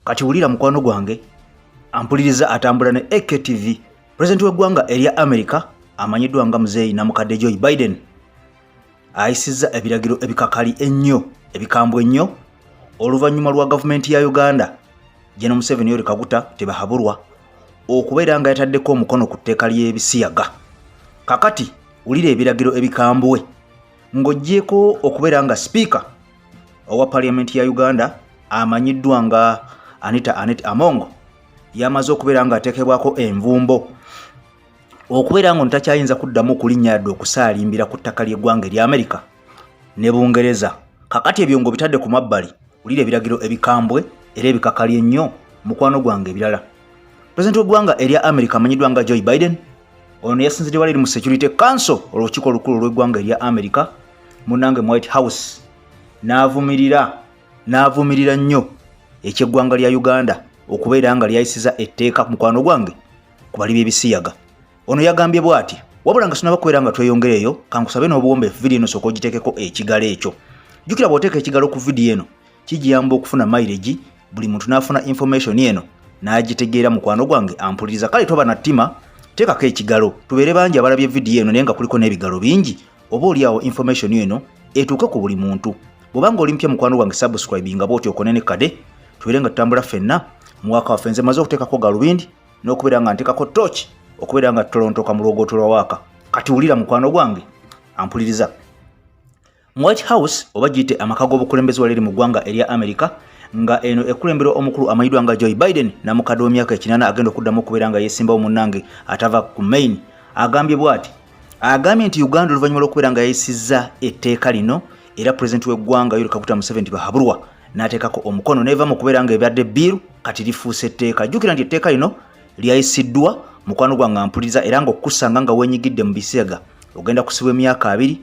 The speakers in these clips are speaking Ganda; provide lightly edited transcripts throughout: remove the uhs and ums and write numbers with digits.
Kati wulira mukwano gwange ampuliriza atambula ne AKTV. Pulezidenti w'eggwanga erya America amanyiddwa nga Muzeeyi Namukadde Joe Biden ayisizza ebiragiro ebikakali ennyo, ebikambwe ennyo, oluvannyuma lwa gavumenti ya Uganda, Gen Museveni Yoweri Kaguta Tibuhaburwa, okubeera nga yataddeko omukono ku tteeka ly'ebisiyaga. Kakati wulira ebiragiro ebikambwe. Ng'oggyeeko okubeera nga sipiika owa paliyamenti ya Uganda amanyiddwa nga Anita Anet Among yamaze okubeera nga ateekebwako envumbo okubeera nga ono takyayinza kuddamu kulinnya yadde okusaalimbira ku ttaka ly'eggwanga erya Amerika ne Bungereza. Kakati ebyo ng'obitadde ku mabbali, wulira ebiragiro ebikambwe era ebikakali ennyo, mukwano gwange. Ebirala, pulezidenti w'eggwanga erya Amerika amanyiddwa nga Joe Biden ono yasinzidde wali eri mu Security Council, olukiiko olukulu olw'eggwanga erya Amerika, munnange, mu White House, n'avumirira nnyo ekyeggwanga lya Uganda okubeera nga lyayisiza etteeka, mukwano gwange, ku bali b'ebisiyaga. Ono yagambye bw'ati: wabula nga sinaba kubeera nga tweyongereyo, kankusabe n'obuwombeefu, vidiyo eno sooka ogiteekeko ekigalo ekyo. Jjukira, bw'oteeka ekigalo ku vidiyo eno, kigiyamba okufuna mileage, buli muntu n'afuna information eno n'agitegeera. Mukwano gwange ampuliriza, kale toba na ttima, teekako ekigalo tubeere bangi abalabye vidiyo eno, naye nga kuliko n'ebigalo bingi, oba oliawo information eno etuuke ku buli muntu. Bw'obanga oli mpya, mukwano gwange, subscribe nga bw'oti okonene kade tubeere nga tutambula ffenna muwaka waffe. Nze maze okuteekako galubindi n'okubeera nga nteekako torch okubeera nga tutolontoka mu lwogooto lwa waaka. Kati wulira mukwano gwange ampuliriza. Mu White House, oba giyite amaka g'obukulembeze wali eri mu ggwanga erya America, nga eno ekulemberwa omukulu amanyiddwa nga Joe Biden, namukadde w'emyaka 80 agenda okuddamu okubeera nga yeesimbawo, munnange, atava ku Maine, agambye bw'ati: agambye nti Uganda oluvannyuma lw'okubeera nga yayisizza etteeka lino, era pulezidenti w'eggwanga Yoweri Kaguta Museveni Tibuhaburwa n'ateekako omukono, neva mu kubeera nga ebadde bill, kati lifuuse etteeka. Jjukira nti etteeka lino lyayisiddwa, mukwano gwange ampuliriza, era nga okukusanga nga weenyigidde mu bisiyaga ogenda kusibwa emyaka 20,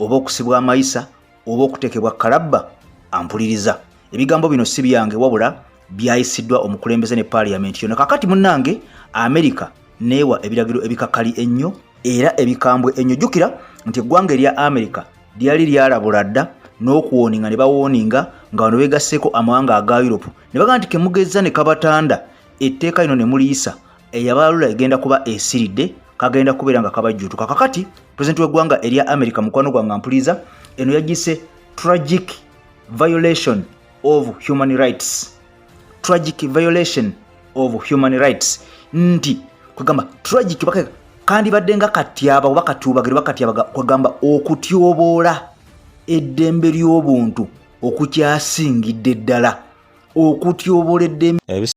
oba okusibwa amayisa, oba okuteekebwa kalabba. Ampuliriza, ebigambo bino si byange, wabula byayisiddwa omukulembeze ne paaliyamenti yonna. Kakati munnange, Amerika neewa ebiragiro ebikakali ennyo era ebikambwe ennyo. Jjukira nti eggwanga erya Amerika lyali lyalabula dda n'okuwarninga, ne bawarninga nga bano beegasseeko amawanga aga Europe, ne bagamba nti kemugezza ne kabatanda etteeka lino ne muliyisa, eyabalula egenda kuba esiridde, kagenda kubeera nga kabajjutuka. Kakati pulezidenti w'eggwanga erya America, mukwano gwange ampuliza, eno yagise tragic violation of human rights, tragic violation of human rights, nti kwegamba tragic kandibadde nga katyaba oba katuubagiro oba katyabaga, kwegamba okutyoboola eddembe ly'obuntu okukyasingidde ddala okutyoboola eddembe.